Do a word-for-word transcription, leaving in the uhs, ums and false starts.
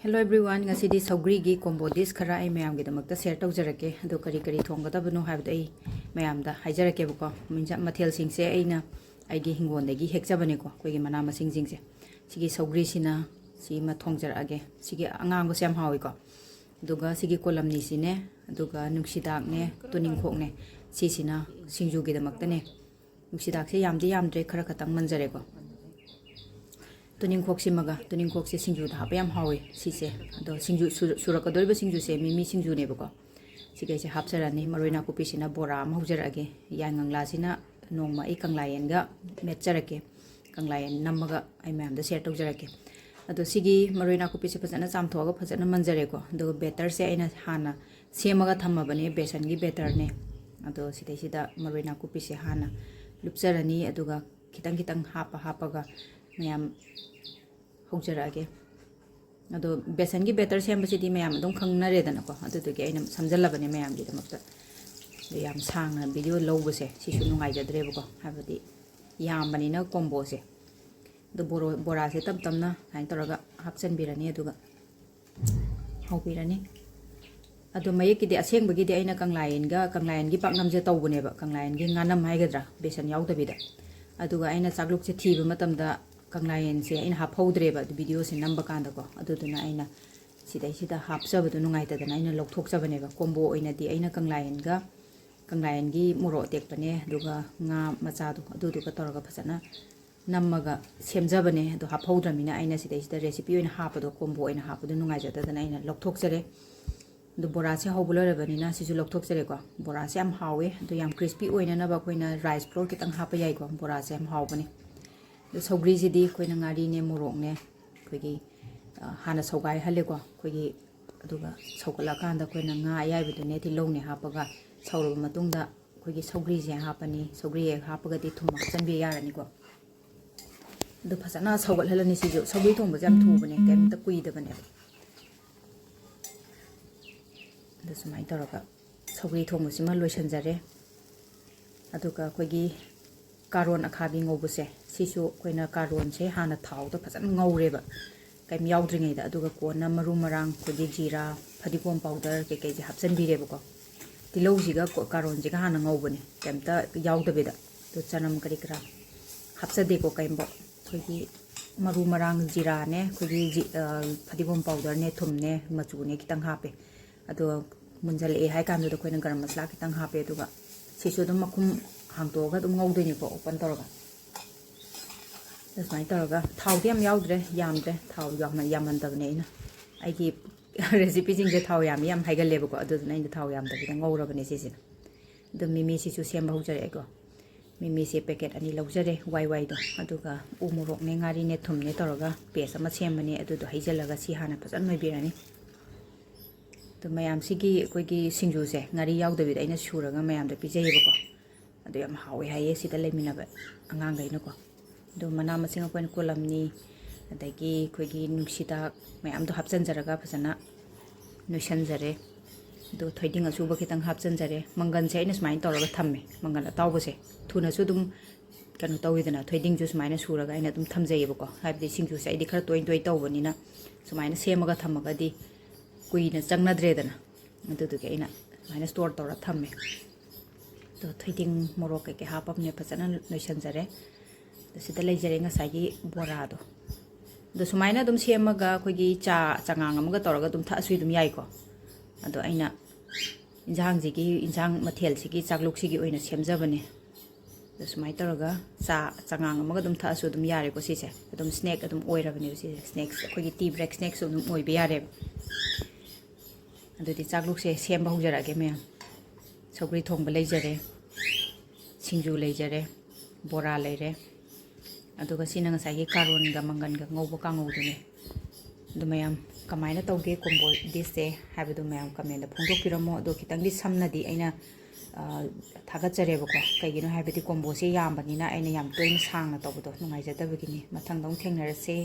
Hello everyone, ꯉꯁꯤꯗꯤ ꯁꯧꯒ꯭ꯔꯤꯒꯤ combo dish ꯈꯔ ꯑꯩ ꯃꯌꯥꯝꯒꯤꯗꯃꯛꯇ share ꯇꯧꯖꯔꯛꯀꯦ꯫ ꯑꯗꯣ ꯀꯔꯤ ꯀꯔꯤ ꯊꯣꯡꯒꯗꯕꯅꯣ ꯍꯥꯏꯕꯗꯣ ꯑꯩ ꯃꯌꯥꯝꯗ ꯍꯥꯏꯖꯔꯛꯀꯦꯕꯀꯣ꯫ ꯃꯤꯟꯖ-, ꯃꯊꯦꯜꯁꯤꯡꯁꯦ ꯑꯩꯅ ꯑꯩꯒꯤ ꯍꯤꯡꯒꯣꯜꯗꯒꯤ ꯍꯦꯛꯆꯕꯅꯦꯀꯣ, ꯑꯩꯈꯣꯏꯒꯤ ꯃꯅꯥ ꯃꯁꯤꯡꯁꯤꯡꯁꯦ꯫ ꯁꯤꯒꯤ ꯁꯧꯒ꯭ꯔꯤꯁꯤꯅ ꯁꯤ ꯑꯃ ꯊꯣꯡꯖꯔꯛꯑꯒꯦ꯫ ꯁꯤꯒꯤ ꯑꯉꯥꯡꯕꯁꯦ ꯌꯥꯝ ꯍꯥꯎꯏꯀꯣ꯫ ꯑꯗꯨꯒ ꯁꯤꯒꯤ ꯀꯣꯂꯝꯅꯤꯁꯤꯅꯦ, ꯑꯗꯨꯒ ꯅꯨꯡꯁꯤꯗꯥꯛꯅꯦ, ꯇꯨꯅꯤꯡꯈꯣꯛꯅꯦ꯫ ꯁꯤꯁꯤꯅ ꯁꯤꯡꯖꯨꯒꯤꯗꯃꯛꯇꯅꯦ꯫ ꯅꯨꯡꯁꯤꯗꯥꯛꯁꯦ ꯌꯥꯝꯗꯤ ꯌꯥꯝꯗ꯭ꯔꯦ, ꯈꯔ ꯈꯛꯇꯪ ꯃꯟꯖꯔꯦꯀꯣ꯫ ꯇꯨꯅꯤꯡꯈꯣꯛꯁꯤꯃꯒ, ꯇꯨꯅꯤꯡꯈꯣꯛꯁꯦ ꯁꯤꯡꯖꯨꯗ ꯍꯥꯞꯄ ꯌꯥꯝ ꯍꯥꯎꯋꯦ ꯁꯤꯁꯦ꯫ ꯑꯗꯣ ꯁꯤꯡꯖꯨ ꯁꯨ-, ꯁꯨꯔꯛꯀꯗꯧꯔꯤꯕ ꯁꯤꯡꯖꯨꯁꯦ ꯃꯤꯃꯤ ꯁꯤꯡꯖꯨꯅꯦꯕꯀꯣ꯫ ꯁꯤꯈꯩꯁꯦ ꯍꯥꯞꯆꯔꯅꯤ꯫ ꯃꯔꯣꯏ ꯅꯥꯀꯨꯞꯄꯤꯁꯤꯅ ꯕꯣꯔꯥ ꯑꯃ ꯍꯧꯖꯔꯛꯑꯒꯦ꯫ ꯌꯥꯏꯉꯪꯂꯥꯁꯤꯅ ꯅꯣꯡꯃ ꯑꯩ ꯀꯪꯂꯥ ꯌꯦꯟꯒ ꯃꯦꯠꯆꯔꯛꯀꯦ꯫ ꯀꯪꯂꯥ ꯌꯦꯟ ꯅꯝꯃꯒ ꯑꯩ ꯃꯌꯥꯝꯗ share ꯇꯧꯖꯔꯛꯀꯦ꯫ ꯑꯗꯣ ꯁꯤꯒꯤ ꯃꯔꯣꯏ ꯅꯥꯀꯨꯞꯄꯤꯁꯦ ꯐꯖꯅ ꯆꯥꯝꯊꯣꯛꯑꯒ ꯐꯖꯅ ꯃꯟꯖꯔꯦꯀꯣ꯫ ꯑꯗꯨꯒ batterꯁꯦ ꯑꯩꯅ ꯍꯥꯟꯅ ꯁꯦꯝꯃꯒ ꯊꯝꯃꯕꯅꯦ, ꯕꯦꯁꯟꯒꯤ batterꯅꯦ꯫ ꯑꯗꯣ ꯁꯤꯗꯩꯁꯤꯗ ꯃꯔꯣꯏ ꯅꯥꯀꯨꯞꯄꯤꯁꯦ ꯍꯥꯟꯅ ꯂꯨꯞꯆꯔꯅꯤ, ꯑꯗꯨꯒ ꯈꯤꯇꯪ ꯈꯤꯇꯪ ꯍꯥꯞꯄ ꯍꯥꯞꯄꯒ ꯃꯌꯥꯝ ꯍꯧꯖꯔꯛꯑꯒꯦ꯫ ꯑꯗꯣ ꯕꯦꯁꯟꯒꯤ batter ꯁꯦꯝꯕꯁꯤꯗꯤ ꯃꯌꯥꯝ ꯑꯗꯨꯝ ꯈꯪꯅꯔꯦꯗꯅꯀꯣ, ꯑꯗꯨꯗꯨꯒꯤ ꯑꯩꯅ ꯁꯝꯖꯜꯂꯕꯅꯦ ꯃꯌꯥꯝꯒꯤꯗꯃꯛꯇ꯫ ꯑꯗꯣ ꯌꯥꯝ ꯁꯥꯡꯅ video ꯂꯧꯕꯁꯦ ꯁꯤꯁꯨ ꯅꯨꯡꯉꯥꯏꯖꯗ꯭ꯔꯦꯕꯀꯣ, ꯍꯥꯏꯕꯗꯤ ꯌꯥꯝꯕꯅꯤꯅ comboꯁꯦ꯫ ꯑꯗꯣ ꯕꯣꯔꯣ-, ꯕꯣꯔꯥꯁꯦ ꯇꯞ ꯇꯞꯅ ꯁꯨꯃꯥꯏꯅ ꯇꯧꯔꯒ ꯍꯥꯞꯆꯤꯟꯕꯤꯔꯅꯤ, ꯑꯗꯨꯒ ꯍꯧꯕꯤꯔꯅꯤ꯫ ꯑꯗꯣ ꯃꯌꯦꯛꯀꯤꯗꯤ, ꯑꯁꯦꯡꯕꯒꯤꯗꯤ ꯑꯩꯅ ꯀꯪꯂꯥ ꯌꯦꯟꯒ, ꯀꯪꯂꯥ ꯌꯦꯟꯒꯤ ꯄꯥꯛꯅꯝꯁꯦ ꯇꯧꯕꯅꯦꯕ, ꯀꯪꯂꯥ ꯌꯦꯟꯒꯤ ꯉꯥꯅꯝ ꯍꯥꯏꯒꯗ꯭ꯔꯥ, ꯕꯦꯁꯟ ꯌꯥꯎꯗꯕꯤꯗ꯫ ꯑꯗꯨꯒ ꯑꯩꯅ ꯆꯥꯛꯂꯨꯛꯁꯦ ꯊꯤꯕ ꯃꯇꯝꯗ ꯀꯪꯂꯥ ꯌꯦꯟꯁꯦ ꯑꯩꯅ ꯍꯥꯞꯍꯧꯗ꯭ꯔꯦꯕ, ꯑꯗꯨ videoꯁꯦ ꯅꯝꯕ ꯀꯥꯟꯗꯀꯣ꯫ ꯑꯗꯨꯗꯨꯅ ꯑꯩꯅ ꯁꯤꯗꯩꯁꯤꯗ ꯍꯥꯞꯆꯕꯗꯣ ꯅꯨꯡꯉꯥꯏꯇꯗꯅ ꯑꯩꯅ ꯂꯧꯊꯣꯛꯆꯕꯅꯦꯕ꯫ Combo ꯑꯣꯏꯅꯗꯤ ꯑꯩꯅ ꯀꯪꯂꯥ ꯌꯦꯟꯒ, ꯀꯪꯂꯥ ꯌꯦꯟꯒꯤ ꯃꯣꯔꯣꯛ ꯑꯇꯦꯛꯄꯅꯦ, ꯑꯗꯨꯒ ꯉꯥ ꯃꯆꯥꯗꯣ, ꯑꯗꯨꯗꯨꯒ ꯇꯧꯔꯒ ꯐꯖꯅ ꯅꯝꯃꯒ ꯁꯦꯝꯖꯕꯅꯦ꯫ ꯑꯗꯣ ꯍꯥꯞꯍꯧꯗ꯭ꯔꯃꯤꯅ ꯑꯩꯅ ꯁꯤꯗꯩꯁꯤꯗ recipe ꯑꯣꯏꯅ ꯍꯥꯞꯄꯗꯣ, combo ꯑꯣꯏꯅ ꯍꯥꯞꯄꯗꯣ ꯅꯨꯡꯉꯥꯏꯖꯗꯗꯅ ꯑꯩꯅ ꯂꯧꯊꯣꯛꯆꯔꯦ꯫ ꯑꯗꯣ ꯕꯣꯔꯥꯁꯦ ꯍꯧꯕ ꯂꯣꯏꯔꯕꯅꯤꯅ ꯁꯤꯁꯨ ꯂꯧꯊꯣꯛꯆꯔꯦꯀꯣ꯫ ꯕꯣꯔꯥꯁꯦ ꯌꯥꯝ ꯍꯥꯎꯋꯦ꯫ ꯑꯗꯣ ꯌꯥꯝ crispy ꯑꯣꯏꯅꯅꯕ ꯑꯩꯈꯣꯏꯅ rice flour ꯈꯤꯇꯪ ꯍꯥꯞꯄ ꯌꯥꯏꯀꯣ꯫ ꯕꯣꯔꯥꯁꯦ ꯌꯥꯝ ꯍꯥꯎꯕꯅꯦ꯫ ꯑꯗꯣ ꯁꯧꯒ꯭ꯔꯤꯁꯤꯗꯤ ꯑꯩꯈꯣꯏꯅ ꯉꯥꯔꯤꯅꯦ, ꯃꯣꯔꯣꯛꯅꯦ, ꯑꯩꯈꯣꯏꯒꯤ, ꯑ, ꯍꯥꯟꯅ ꯁꯧꯒꯥꯏꯍꯜꯂꯦꯀꯣ ꯑꯩꯈꯣꯏꯒꯤ, ꯑꯗꯨꯒ ꯁꯧꯒꯠꯂꯛꯑꯀꯥꯟꯗ ꯑꯩꯈꯣꯏꯅ ꯉꯥ ꯑꯌꯥꯏꯕꯗꯨꯅꯦ, ꯇꯤꯜꯍꯧꯅꯦ ꯍꯥꯞꯄꯒ ꯁꯧꯔꯕ ꯃꯇꯨꯡꯗ ꯑꯩꯈꯣꯏꯒꯤ ꯁꯧꯒ꯭ꯔꯤꯁꯦ ꯍꯥꯞꯄꯅꯤ꯫ ꯁꯧꯒ꯭ꯔꯤ ꯍꯦꯛ ꯍꯥꯞꯄꯒꯗꯤ ꯊꯨꯝ ꯍꯥꯞꯆꯤꯟꯕꯤ ꯌꯥꯔꯅꯤꯀꯣ꯫ ꯑꯗꯨ ꯐꯖꯅ ꯁꯧꯒꯠꯍꯜꯂꯅꯤ꯫ ꯁꯤꯁꯨ ꯁꯧꯒ꯭ꯔꯤ ꯊꯣꯡꯕꯁꯦ ꯌꯥꯝ ꯊꯨꯕꯅꯦ, ꯀꯩꯝꯇ ꯀꯨꯏꯗꯕꯅꯦꯕ꯫ ꯑꯗꯨ ꯁꯨꯃꯥꯏꯅ ꯇꯧꯔꯒ ꯁꯧꯒ꯭ꯔꯤ ꯊꯣꯡꯕꯁꯤꯃ ꯂꯣꯏꯁꯤꯟꯖꯔꯦ꯫ ꯑꯗꯨꯒ ꯑꯩꯈꯣꯏꯒꯤ ꯀꯥꯔꯣꯟ ꯑꯈꯥꯕꯤ ꯉꯧꯕꯁꯦ, ꯁꯤꯁꯨ ꯑꯩꯈꯣꯏꯅ ꯀꯥꯔꯣꯟꯁꯦ ꯍꯥꯟꯅ ꯊꯥꯎꯗ ꯐꯖꯅ ꯉꯧꯔꯦꯕ꯫ ꯀꯩꯝ ꯌꯥꯎꯗ꯭ꯔꯤꯉꯩꯗ꯫ ꯑꯗꯨꯒ ꯀꯣꯟꯅ ꯃꯔꯨ ꯃꯔꯥꯡ, ꯑꯩꯈꯣꯏꯒꯤ ꯖꯤꯔꯥ, ꯐꯗꯤꯒꯣꯝ powder ꯀꯩꯀꯩꯁꯦ ꯍꯥꯞꯆꯤꯟꯕꯤꯔꯦꯕꯀꯣ꯫ ꯇꯤꯜꯍꯧꯁꯤꯒ ꯀꯣ-, ꯀꯥꯔꯣꯟꯁꯤꯒ ꯍꯥꯟꯅ ꯉꯧꯕꯅꯦ, ꯀꯩꯝꯇ ꯌꯥꯎꯗꯕꯤꯗ꯫ ꯑꯗꯨ ꯆꯅꯝ ꯀꯔꯤ ꯀꯔꯥ ꯍꯥꯞꯆꯗꯦꯀꯣ ꯀꯩꯝꯐꯥꯎ꯫ ꯑꯩꯈꯣꯏꯒꯤ ꯃꯔꯨ ꯃꯔꯥꯡ, ꯖꯤꯔꯥꯅꯦ, ꯑꯩꯈꯣꯏꯒꯤ ꯖꯤ-, ꯑ, ꯐꯗꯤꯒꯣꯝ powderꯅꯦ, ꯊꯨꯝꯅꯦ, ꯃꯆꯨꯅꯦ ꯈꯤꯇꯪ ꯍꯥꯞꯄꯦ꯫ ꯑꯗꯣ ꯃꯨꯟꯖꯜꯂꯛꯑꯦ ꯍꯥꯏ ꯀꯥꯟꯗꯨꯗ ꯑꯩꯈꯣꯏꯅ ꯒꯔꯝ ꯃꯁꯥꯂꯥ ꯈꯤꯇꯪ ꯍꯥꯞꯄꯦ꯫ ꯑꯗꯨꯒ ꯁꯤꯁꯨ ꯑꯗꯨꯝ ꯃꯈꯨꯝ ꯍꯥꯡꯗꯣꯛꯑꯒ ꯑꯗꯨꯝ ꯉꯧꯗꯣꯏꯅꯤꯀꯣ, open ꯇꯧꯔꯒ꯫ ꯑꯗꯨꯃꯥꯏꯅ ꯇꯧꯔꯒ ꯊꯥꯎꯗꯤ ꯌꯥꯝ ꯌꯥꯎꯗ꯭ꯔꯦ, ꯌꯥꯝꯗ꯭ꯔꯦ, ꯊꯥꯎ ꯌꯥꯝꯅ ꯌꯥꯝꯍꯟꯗꯕꯅꯦ ꯑꯩꯅ꯫ ꯑꯩꯒꯤ recipeꯁꯤꯡꯁꯦ ꯊꯥꯎ ꯌꯥꯝꯃꯤ ꯌꯥꯝ ꯍꯥꯏꯒꯜꯂꯦꯕꯀꯣ, ꯑꯗꯨꯗꯨꯅ ꯑꯩꯅ ꯊꯥꯎ ꯌꯥꯝꯗꯕꯤꯗ ꯉꯧꯔꯕꯅꯦ ꯁꯤꯁꯤꯅ꯫ ꯑꯗꯨ ꯃꯤꯃꯤꯁꯤꯁꯨ ꯁꯦꯝꯕ ꯍꯧꯖꯔꯛꯑꯦꯀꯣ꯫ ꯃꯤꯃꯤꯁꯦ packet ꯑꯅꯤ ꯂꯧꯖꯔꯦ, ꯋꯥꯏ ꯋꯥꯏꯗꯣ꯫ ꯑꯗꯨꯒ ꯎ ꯃꯣꯔꯣꯛꯅꯦ, ꯉꯥꯔꯤꯅꯦ, ꯊꯨꯝꯅꯦ ꯇꯧꯔꯒ paste ꯑꯃ ꯁꯦꯝꯕꯅꯦ꯫ ꯑꯗꯨꯗꯣ ꯍꯩꯖꯤꯜꯂꯒ ꯁꯤ ꯍꯥꯟꯅ ꯐꯖꯅ ꯅꯣꯏꯕꯤꯔꯅꯤ꯫ ꯑꯗꯨ ꯃꯌꯥꯝꯁꯤꯒꯤ ꯑꯩꯈꯣꯏꯒꯤ ꯁꯤꯡꯖꯨꯁꯦ ꯉꯥꯔꯤ ꯌꯥꯎꯗꯕꯤꯗ ꯑꯩꯅ ꯁꯨꯔꯒ ꯃꯌꯥꯝꯗ ꯄꯤꯖꯩꯌꯦꯕꯀꯣ꯫ ꯑꯗꯨ ꯌꯥꯝ ꯍꯥꯎꯋꯦ ꯍꯥꯏꯌꯦ ꯁꯤꯗ ꯂꯩꯃꯤꯟꯅꯕ ꯑꯉꯥꯡꯈꯩꯅꯀꯣ꯫ ꯑꯗꯨ ꯃꯅꯥ ꯃꯁꯤꯡ ꯑꯩꯈꯣꯏꯅ ꯀꯣꯂꯝꯅꯤ, ꯑꯗꯒꯤ ꯑꯩꯈꯣꯏꯒꯤ ꯅꯨꯡꯁꯤꯗꯥꯛ ꯃꯌꯥꯝꯗꯣ ꯍꯥꯞꯆꯤꯟꯖꯔꯒ ꯐꯖꯅ ꯅꯣꯏꯁꯟꯖꯔꯦ꯫ ꯑꯗꯨ ꯊꯣꯏꯗꯤꯡ ꯑꯁꯨꯕ ꯈꯤꯇꯪ ꯍꯥꯞꯆꯤꯟꯖꯔꯦ꯫ ꯃꯪꯒꯟꯁꯦ ꯑꯩꯅ ꯁꯨꯃꯥꯏꯅ ꯇꯧꯔꯒ ꯊꯝꯃꯦ, ꯃꯪꯒꯟ ꯑꯇꯥꯎꯕꯁꯦ꯫ ꯊꯨꯅꯁꯨ ꯑꯗꯨꯝ ꯀꯩꯅꯣ ꯇꯧꯋꯤꯗꯅ, ꯊꯣꯏꯗꯤꯡꯁꯨ ꯁꯨꯃꯥꯏꯅ ꯁꯨꯔꯒ ꯑꯩꯅ ꯑꯗꯨꯝ ꯊꯝꯖꯩꯌꯦꯕꯀꯣ꯫ ꯍꯥꯏꯕꯗꯤ ꯁꯤꯡꯖꯨꯁꯦ ꯑꯩꯗꯤ ꯈꯔ ꯇꯣꯏ ꯇꯣꯏ ꯇꯧꯕꯅꯤꯅ ꯁꯨꯃꯥꯏꯅ ꯁꯦꯝꯃꯒ ꯊꯝꯃꯒꯗꯤ ꯀꯨꯏꯅ ꯆꯪꯅꯗ꯭ꯔꯦꯗꯅ꯫ ꯑꯗꯨꯗꯨꯒꯤ ꯑꯩꯅ ꯁꯨꯃꯥꯏꯅ store ꯇꯧꯔ ꯊꯝꯃꯦ꯫ ꯑꯗꯣ ꯊꯣꯏꯗꯤꯡ, ꯃꯣꯔꯣꯛ ꯀꯩꯀꯩ ꯍꯥꯞꯄꯕꯅꯦ, ꯐꯖꯅ ꯂꯣꯏꯁꯟꯖꯔꯦ꯫ ꯑꯗꯣ ꯁꯤꯗ ꯂꯩꯖꯔꯦ ꯉꯁꯥꯏꯒꯤ ꯕꯣꯔꯥꯗꯣ꯫ ꯑꯗꯣ ꯁꯨꯃꯥꯏꯅ ꯑꯗꯨꯝ ꯁꯦꯝꯃꯒ ꯑꯩꯈꯣꯏꯒꯤ ꯆꯥ, ꯆꯉꯥꯡ ꯑꯃꯒ ꯇꯧꯔꯒ ꯑꯗꯨꯝ ꯊꯛꯑꯁꯨ ꯑꯗꯨꯝ ꯌꯥꯏꯀꯣ꯫ ꯑꯗꯣ ꯑꯩꯅ ꯏꯟꯖꯥꯡꯁꯤꯒꯤ, ꯏꯟꯖꯥꯡ ꯃꯊꯦꯜꯁꯤꯒꯤ ꯆꯥꯛꯂꯨꯛꯁꯤꯒꯤ ꯑꯣꯏꯅ ꯁꯦꯝꯖꯕꯅꯦ꯫ ꯑꯗꯣ ꯁꯨꯃꯥꯏꯅ ꯇꯧꯔꯒ ꯆꯥ, ꯆꯉꯥꯡ ꯑꯃꯒ ꯑꯗꯨꯝ ꯊꯛꯑꯁꯨ ꯑꯗꯨꯝ ꯌꯥꯔꯦꯀꯣ ꯁꯤꯁꯦ꯫ ꯑꯗꯨꯝ snack ꯑꯗꯨꯝ ꯑꯣꯏꯔꯕꯅꯦꯕ ꯁꯤꯁꯦ꯫ Snacks, ꯑꯩꯈꯣꯏꯒꯤ tea break snacks ꯑꯗꯨꯝ ꯑꯣꯏꯕ ꯌꯥꯔꯦꯕ꯫ ꯑꯗꯨꯗꯤ ꯆꯥꯛꯂꯨꯛꯁꯦ ꯁꯦꯝꯕ ꯍꯧꯖꯔꯛꯑꯒꯦ ꯃꯌꯥꯝ꯫ ꯁꯧꯒ꯭ꯔꯤ ꯊꯣꯡꯕ ꯂꯩꯖꯔꯦ, ꯁꯤꯡꯖꯨ ꯂꯩꯖꯔꯦ, ꯕꯣꯔꯥ ꯂꯩꯔꯦ, ꯑꯗꯨꯒ ꯁꯤꯅ ꯉꯁꯥꯏꯒꯤ ꯀꯥꯔꯣꯟꯒ ꯃꯪꯒꯟꯒ ꯉꯧꯕ ꯀꯥꯡꯉꯧꯗꯨꯅꯦ꯫ ꯑꯗꯨ ꯃꯌꯥꯝ ꯀꯃꯥꯏꯅ ꯇꯧꯒꯦ combo dishꯁꯦ ꯍꯥꯏꯕꯗꯨ ꯃꯌꯥꯝ commentꯇ ꯐꯣꯡꯗꯣꯛꯄꯤꯔꯝꯃꯣ꯫ ꯑꯗꯣ ꯈꯤꯇꯪꯗꯤ ꯁꯝꯅꯗꯤ ꯑꯩꯅ, ꯑ, ꯊꯥꯒꯠꯆꯔꯦꯕꯀꯣ꯫ ꯀꯩꯒꯤꯅꯣ ꯍꯥꯏꯕꯗꯤ comboꯁꯦ ꯌꯥꯝꯕꯅꯤꯅ ꯑꯩꯅ ꯌꯥꯝ ꯇꯣꯏꯅ ꯁꯥꯡꯅ ꯇꯧꯕꯗꯣ ꯅꯨꯡꯉꯥꯏꯖꯗꯕꯒꯤꯅꯤ꯫ ꯃꯊꯪꯗ ꯑꯃꯨꯛ ꯊꯦꯡꯅꯔꯁꯦ꯫